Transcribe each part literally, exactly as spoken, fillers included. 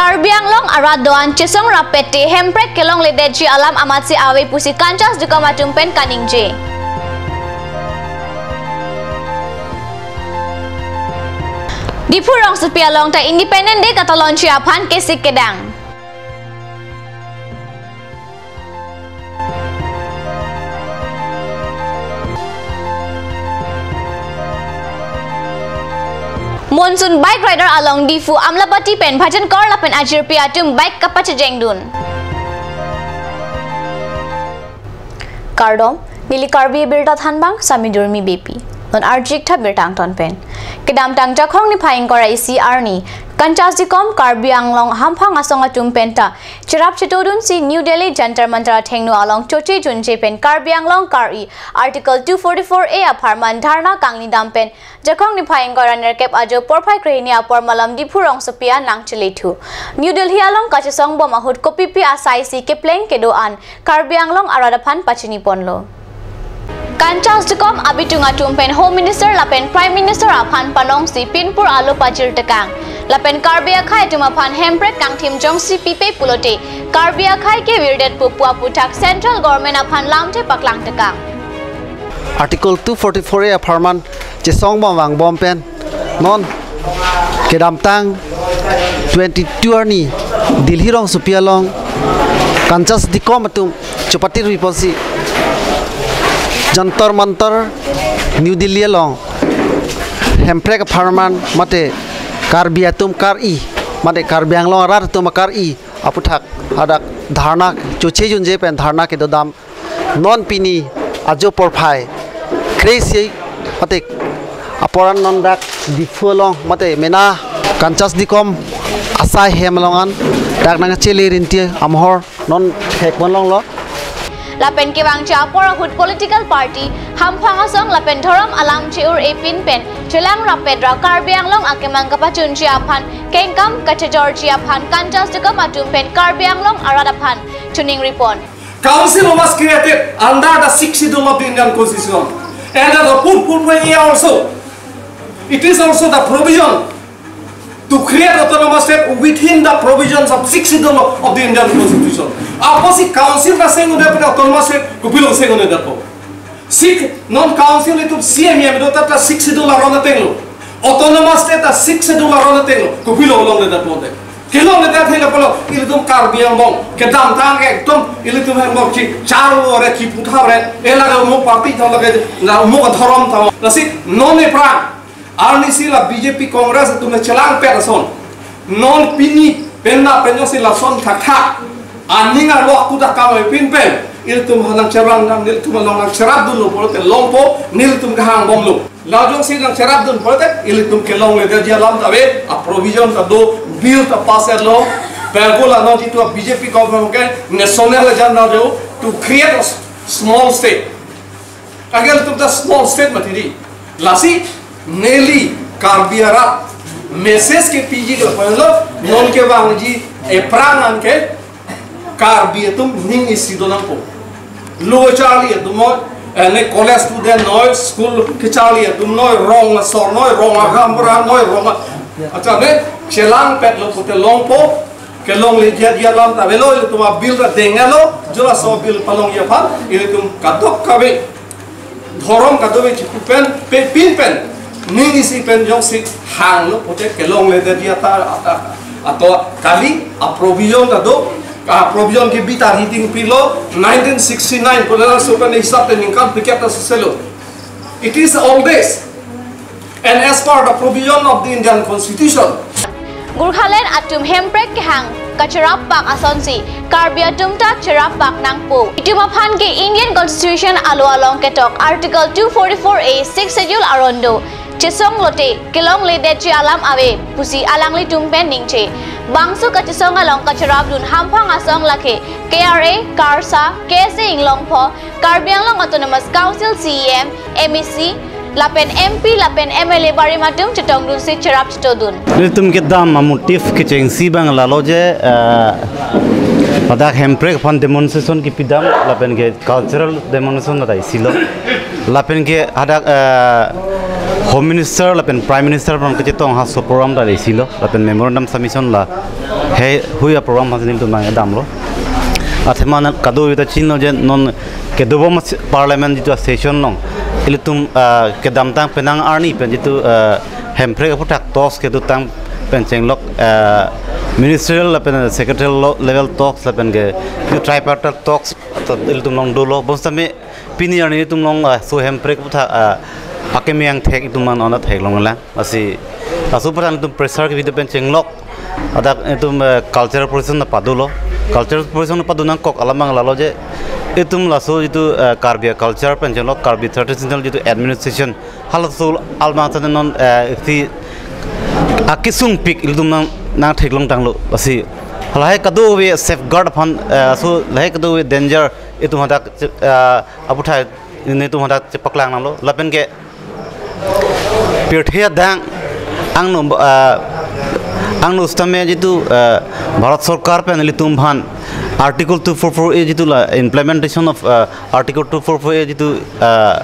Karbi Anglong arat do-an chesong rapet te hemprek kelongledetji alam amatsi ave pusi Kanchas Dikom atum pen kaningje. Diphu rongsopi along ta Independence Day katalonji aphan kesik kedang. Monsoon bike rider along Diphu Amlapatty pen Bhajankar lapen ajirpi atum bike kapachejengdun. Kardom, neli Karbi Abirta thanbang Sami Durmi Beypi. Non arjik tha birta angton pen. Kedamtang Jakhong niphai ingkoi ra isi arni, Kanchas Dikom Karbi Anglong hamphang asong atum penta cherap chetodunsi New Delhi Jantar Mantar athengno along choche junje pen Karbi Anglong kar-i Article two forty-four A apharman dharna kangni dam pen Jakhong niphai ingkoi ra nerkep ajo porphai krehini apor malam Diphu rongsopi an nangchelethu. New Delhi along kachesong bom ahut kopipi asai si kepleng kedo-an Karbi Anglong arat aphan pachini ponlo. Kanchas Dikom abitung atum pen Home Minister lapen Prime Minister aphan panongsi pinpur alo pajir tekang. Lapen Karbi akhei atum aphan hemprek kangthim jongsi pipe pulote Karbi akhei kevirdetpo pu aputhak Central Government aphan lamthe paklang tekang. Article two forty-four A apharman chesong bom vangbom pen non kedamtang twenty-two arni Delhi rongsopi along Kanchas Dikom atum chopati ruiponsi Jantar Mantar New Delhi along hemprek apharman mate Karbi atum kar-i mate Karbi Anglong arat atum kar-i aputhak hadak dharna choche junje pen dharna kedodam. Non pini ajo porphai kre-isi mate apor an non dak Diphu along mate mena Kanchas Dikom asai hem along an dak nangchele rinti amohor non thek ponlonglo. Lapen kevangji apor ahut political party, hamphang asong lapen dhorom alam che-ur-e pin pen chelang rapet ra Karbi Anglong akemang kapachunji aphan kengkam kachejorji aphan Kanchas Dikom atum pen Karbi Anglong arat aphan choningri pon. Council was created under the Sixth Schedule of the Indian Constitution. And the fourth, fourth A also, it is also the provision to create autonomous state within the provisions of Sixth Schedule of the Indian Constitution. Apotsi council ta seng-un-edet pen autonomous state kopilo seng-un-edetpo? Sixth, non council itum C M M do ta, ta Sixth Schedule aron atenglo. Autonomous state ta Sixth Schedule aron atenglo. Kopilo longledetpo te? Kelongledet helo pulo, ilitum Karbi Anglong kedamtang ekdom ilitum hem bom chi charlo re, chipu tha re, ela ke umuk party tha, la ke na umuk dhorom tha. Lasi non ephrang arnisi la B J P Congress atum chelangpet ason, non pini penna penjongsi lason thakthak aning arlo aku ta kam epin pen ilitum hanang cherang nang nelitum along nangcherapdunlo pulote longpo, nelitum kehang bomlo. La jongsi nangcherapdun pulote ilitum kelongledetji alam ta ave, a provision ta do, bill ta pass etlo. Pagula no jitu a B J P government ke national agenda jo to create a s-, small state. Agar tum ta small state mati di. Lasi neli Karbi arat message kepiji ke palo, non kevangji ephrang anke Karbi atum ning isi do nangpo. Lo charli atum noi, eh, ne college student noi, school kecharli atum noi, rong asor noi, rong agam bra noi, rong a-, acha ne chelangpetlo pute longpo, kelongledetji alam ta avelo, ilitum a bill ta denglo, jo laso bill palongji aphan, ilitum kadokave dhorom kadokave chipu pen, pe pin pen, ning isi pen jongsi hanglo pute kelongledetji ata, ata, ato kali, a provision ta do, a provision kebi ta riding pilo, nineteen sixty-nine, pule laso pen hisap te ningkan phlikep ta seselo. It is always, and as per the provision of the Indian Constitution, Gorkhaland atum hemprek kehang kacherap pak asonsi Karbi atum ta cherap pak nangpo. Itum aphan ke Indian Constitution alo along ketok Article two forty-four A Sixth Schedule aron do. Chesong lote kelongledetji alam ave pusi alanglitum pen ningje. Bangso kachesong along kacherapdun hamphang asong lake K R A, KARSA, K S A Inglongpho, Karbi Anglong Autonomous Council C E M, M A C, lapen M P, lapen M L A barim atum chetongdunsi cherap chetodun. Nelitum kedam a motive kechengsi abang lalo je, eh, ladak hemprek aphan demonstration kepidam, lapen ke cultural demonstration ta isilo. Lapen ke hadak, eh, Home Minister lapen Prime Minister aphan kachetong ha so program ta isi lo, lapen memorandum submission la he hui a program ha nelitum nangdamlo. Athema kadokave ta chinilo je non kedobom Parliament jitu session along ilitum, ah, kedamtang penang arni pen jitu, ah, Hemprek aphuthak talks kedotang pen chenglok, ah, ministerial lapen secretarial lo-, level talks lapen ke jitu tripartite talks ta ilitum along dolo. Bonsitame pini arni itum along, ah, so Hemprek aphuthak, ah, akeme angthek itum man ona theklonglang. Lasi laso aphuthak itum pressure kepi pen chenglok. Hadak itum, eh, cultural procession ta padolo. Cultural procession ta padu nangkok alam abang lalo je itum laso jitu, eh, Karbi culture pen chenglok Karbi traditional jitu administration halaso along ta non, eh, si akesungpik ilitum nang, nangtheklong tanglo. Lasi lahai kadokave safeguard aphan, eh, so lahai kadokave danger itum hadak, eh, aphuthak nelitum hadak chepaklang nanglo. Lapen ke pirthe adang angno, ah, angno sitame jitu, ah, Bharat Sorkar pen ilitum aphan Article two four four A jitu la implementation of, ah, Article two four four A jitu, ah,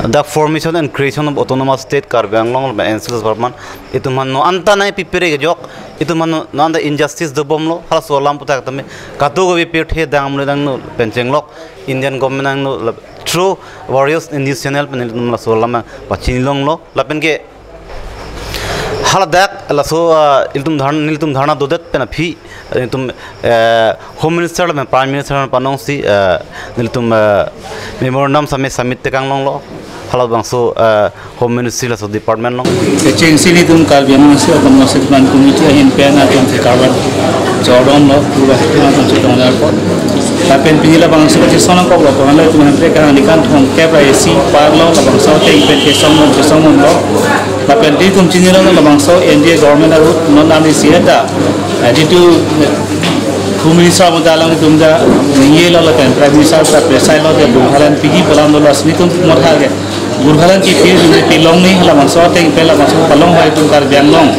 the formation and creation of autonomous state Karbi Anglong lapen N C Hills Department itum aphan non anta nangpipere kejok, itum aphan non anta injustice dobomlo. Halaso alam aphuthak tame kadokave pirthe adang amle adang non pen chenglok Indian government angno la through various news channel pen ilitum laso alam pachinilonglo. Lapen ke haladak laso, ah, ilitum dharna, nelitum dharna dodet pen aphi, ah, ilitum, eh, Home Minister lapen Prime Minister panongsi, ah, nelitum, ah, memorandum submit, submit tekang longlo. Halabangso, ah, Home Ministry laso department along. Kechengsi nelitum Karbi Anglong Autonomous State Plan Committee ahin pen atum thekar pen jordom lo, pura atum chetong lar po. Lapen pini labangso kachesong nangkoklo, kohan lo itum Hemprek kehang ningkan thomkep ra isi parlo, labangso ateng pen chesong non, chesong nonlo. Lapen nelitum chinilo labangso N D A government ahut non arni isi ta, eh, jitu, eh, Home Minister amuda along itum ta ningjelo lapen Prime Minister ta pressure lo je Gurkhaland piji pu alam dolo, lasi nelitum matha ke Gurkhaland kepiji pilongne, labangso ateng pen labangso palong hai itum Karbi Anglong.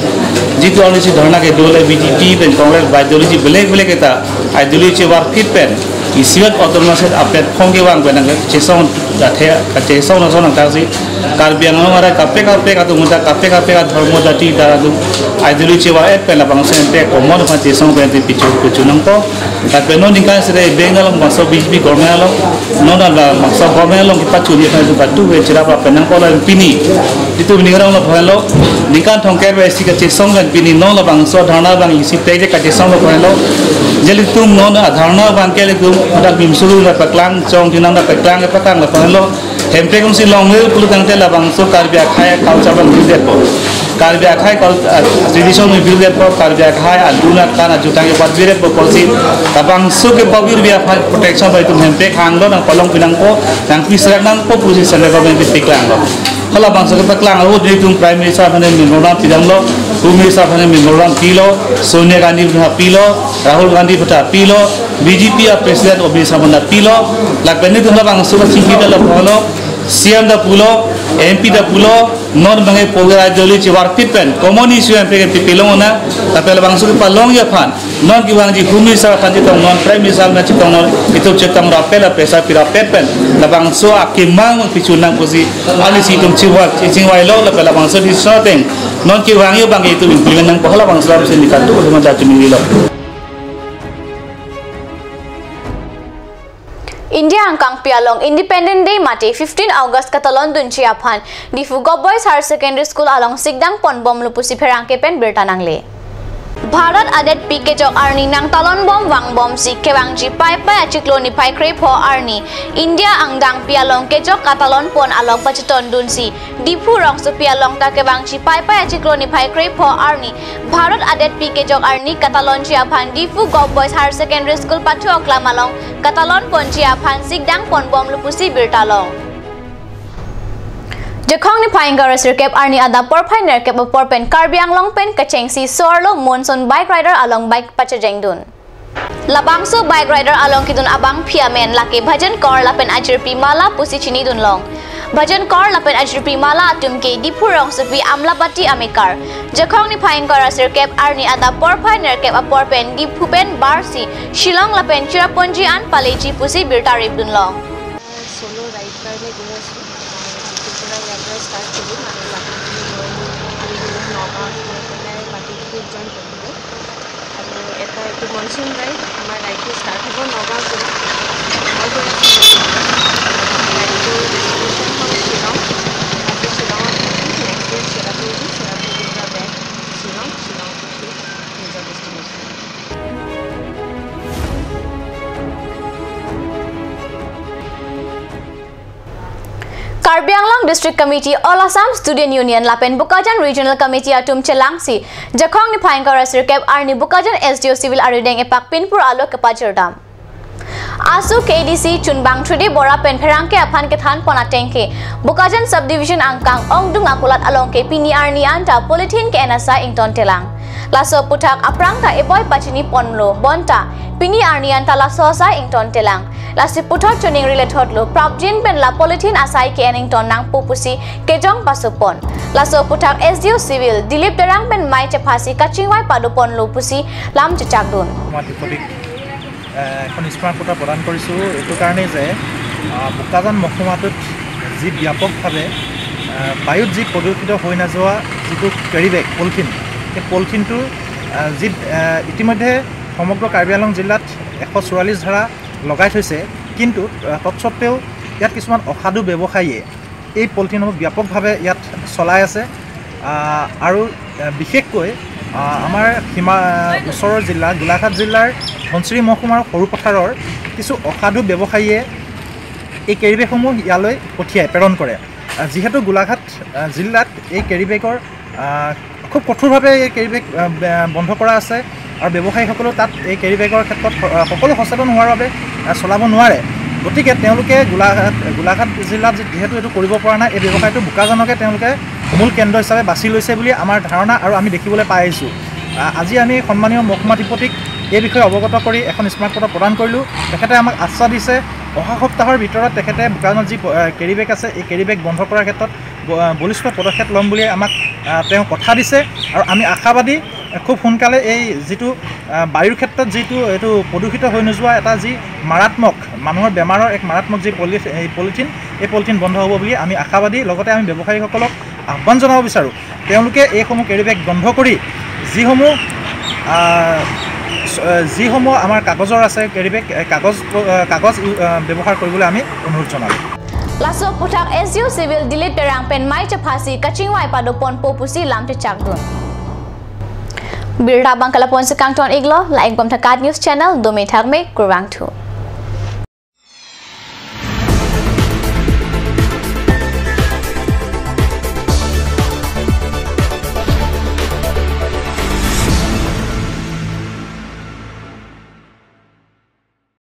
Jitu arni isi dharna kedo le B J P pen Congress ba ideology belek belek ta ideology chevarphit pen isivet autonomous state a-platform kevang pen nangkachesong athe, kachesong lason nangthaksi Karbi Anglong arat kaprek kaprek atum ta kaprek kaprek adhormo jati ta atum ideology chevar-et pen labangso ente common aphan chesong pen te pichu pichu nangpo. Lapen non ningkan sere Bengal along bangso B J P government along, non labangso government along kepachuni aphan itum patu ke cherap lapen nangpo. Lapen pini itum ning arong lo phoen lo, ningkan thomkep ra isi kachesong pen pini non labangso dharna abang isi pek je kachesong lo phoen lo. Je ilitum non adharna abang ke ilitum hadak bimsuru la paklang, chong jinang la paklang, paklang la phoen lo. Hemprek atum si longle pulo tangte labangso Karbi akhei culture abang birdetpo. Karbi akhei cul-, ah, tradition abang birdetpo, Karbi akhei aduna kan ajutang ke pat birdetpo pusi labangso kepabirbi aphan protection bai itum Hemprek hanglo, nangpalongpi nangpo, nangpiserak nangpo pusi central government pen paklanglo. Halabangso kepaklang ahut nelitum Prime Minister aphan memorandum pidamlo, Home Minister aphan memorandum pilo, Sonia Gandhi aphan pilo, Rahul Gandhi aphan pilo, B J P a-president office aphan pilo, lapen nelitum labangso kachingki ta lapulo, C M ta pulo, M P ta pulo, non bangke program ideology chevarphit pen common issue pen ke pilong ona, lapen labangso kepalongji aphan non kevangji Home Minister aphan chetong non, Prime Minister aphan chetong non, itum chetong rapet la pressure pi rapet pen labangso akemang pichu nang pusi arni isi itum chivar, chingvailo, lapen labangso decision ateng non kevangji abang itum implement nangpo, halabangso alam si nelitum ta chimilo. India angkangpi along Independence Day mate fifteen August katalon dunji aphan Diphu Govt Boys Higher Secondary School along sikdang ponbomlo pusi pherangke pen birta nangle. Bharat adetpi kejok arni nangtalonbom vangbomsi kevangji Paipai achiklo niphai krepho arni India angkangpi along kejok katalon pon along pachetondunsi Diphu rongsopi along ta kevangji Paipai achiklo niphai krepho arni Bharat adetpi kejok arni katalonji aphan Diphu Govt Boys Higher Secondary School pathu aklam along katalon ponji aphan sikdang ponbomlo pusi birta long. Jakhong niphai ingkoi ra sirkep arni adap porphai nerkep apor pen Karbi Anglong pen kechengsi so-arlo monsoon bike rider along bike pachejengdun. Labangso bike rider along kedun abangpi amen lake Bhajan Kaur lapen ajirpi Mala pusi chinidun long. Bhajan Kaur lapen ajirpi Mala atum ke Diphu rongsopi Amlapatti amekar. Jakhong niphai ingkoi ra sirkep arni adap porphai nerkep apor pen Diphu pen barsi Shillong lapen Cherrapunji an paleji pusi birta ripdun long. Solo ride karne goi aso. Tripura পৰা ষ্টাৰ্ট কৰিম আৰু বাকীখিনি মই আমি বোলে নগাঁৱত গৈ পেলাই বাকীখিনি জইন কৰিমগৈ। আৰু এটা এইটো মনচুন ৰাইড, আমাৰ ৰাইডটো ষ্টাৰ্ট হ'ব নগাঁৱত গৈ। মই গৈ আছোঁ নগাঁৱত। ৰাইডটো ডেষ্টিনেশ্যন হ'ল শ্বিলং। আজি শ্বিলঙত থাকিম, নেক্সট ডে চেৰাপুঞ্জী, চেৰাপুঞ্জীৰ পৰা বেক শ্বিলং, শ্বিলঙত থাকি নিজৰ destination. Karbi Anglong District Committee, All Assam Student Union lapen Bokajan Regional Committee atum chelangsi Jakhong niphai ingkoi ra sirkep arni Bokajan S D O Civil arideng epak pinpur alo kepajirdam. Asu K D C chunbang Trudy Bora pen pherangke aphan kethan pon atengke Bokajan Subdivision angkang ongdung akulat along ke pini arni anta polythene ke-en asai ingtontelang. Laso aputhak aphrang ta eboi pachini ponlo bonta pini arni anta laso asai ingtontelang. Lasi puthot choningri lethotlo prapjin pen la polythene asai ke-en ington nangpo pusi kejong paso pon. Laso aputhak S D O Civil Dilip Terang pen mei chephasi kachingvai pado ponlo pusi lam chechakdun. Mati kodik, eh, এখন স্মাৰক পত্ৰ প্ৰদান কৰিছোঁ এইটো কাৰণেই যে, আহ, বোকাজান মহকুমাটোত যি ব্যাপকভাৱে, আহ, বায়ুত যি প্ৰদূষিত হৈ নাযোৱা যিটো কেৰী বেগ, পলিথিন, সেই পলিথিনটো, আহ, যি, আহ, ইতিমধ্যে সমগ্ৰ কাৰ্বি আংলং জিলাত এশ চৌৰাল্লিছ ধাৰা লগাই থৈছে, কিন্তু, আহ, তৎসত্ত্বেও ইয়াত কিছুমান অসাধু ব্যৱসায়ীয়ে এই পলিথিনসমূহ ব্যাপকভাৱে ইয়াত চলাই আছে। আহ, আৰু, আহ, বিশেষকৈ, আহ, আমাৰ সীমা, ওচৰৰ জিলা গোলাঘাট জিলাৰ ধনশিৰি মহকুমাৰ সৰুপথাৰৰ কিছু অসাধু ব্যৱসায়ীয়ে এই কেৰী বেগসমূহ ইয়ালৈ পঠিয়ায়, প্ৰেৰণ কৰে। আহ, যিহেতু গোলাঘাট, আহ, জিলাত এই কেৰী বেগৰ, আহ, খুব কঠোৰভাৱে এই কেৰী বেগ, আহ, বে-, বন্ধ কৰা আছে আৰু ব্যৱসায়ীসকলেও তাত এই কেৰী বেগৰ ক্ষেত্ৰত স-, আহ, সকলো সচেতন হোৱাৰ বাবে, আহ, চলাব নোৱাৰে। গতিকে তেওঁলোকে গোলাঘাট, গোলাঘাট জিলাত যি-, যিহেতু এইটো কৰিব পৰা নাই, এই ব্যৱসায়টো বোকাজানকে তেওঁলোকে মূল কেন্দ্ৰ হিচাপে বাছি লৈছে বুলি আমাৰ ধাৰণা আৰু আমি দেখিবলৈ পাই আহিছোঁ। আহ, আজি আমি সন্মানীয় মহকুমাধিপতিক এই বিষয়ে অৱগত কৰি এখন স্মাৰক পত্ৰ প্ৰদান কৰিলোঁ। তেখেতে আমাক আশ্বাস দিছে, অহা সপ্তাহৰ ভিতৰত তেখেতে বোকাজানত যি প-, আহ, কেৰী বেগ আছে, এই কেৰী বেগ বন্ধ কৰাৰ ক্ষেত্ৰত ব-, আহ, বলিষ্ঠ পদক্ষেপ ল'ম বুলি আমাক, আহ, তেওঁ কথা দিছে আৰু আমি আশাবাদী, আহ, খুব সোনকালে এই যিটো, আহ, বায়ুৰ ক্ষেত্ৰত যিটো এইটো প্ৰদূষিত হৈ নোযোৱা এটা যি মাৰাত্মক, মানুহৰ বেমাৰৰ এক মাৰাত্মক যি পলি-, এই পলিথিন, এই পলিথিন বন্ধ হ'ব বুলি আমি আশাবাদী। লগতে আমি ব্যৱসায়ীসকলক আহ্বান জনাব বিচাৰোঁ, তেওঁলোকে এইসমূহ কেৰী বেগ বন্ধ কৰি যিসমূহ, আহ, চ-, আহ, যিসমূহ আমাৰ কাগজৰ আছে কেৰী বেগ, এ, কাগজ প্ৰ-, আহ, কাগজ ইউ-, আহ, ব্যৱহাৰ কৰিবলৈ আমি অনুৰোধ জনালোঁ। Laso aputhak S D O Civil Dilip Terang pen mei chephasi kachingvai pado ponpo pusi lam chechakdun. Birta abang ke lapu-an si kangton-iklo, la-ik bom tha KAT News Channel, dome thakme, kurvangthu.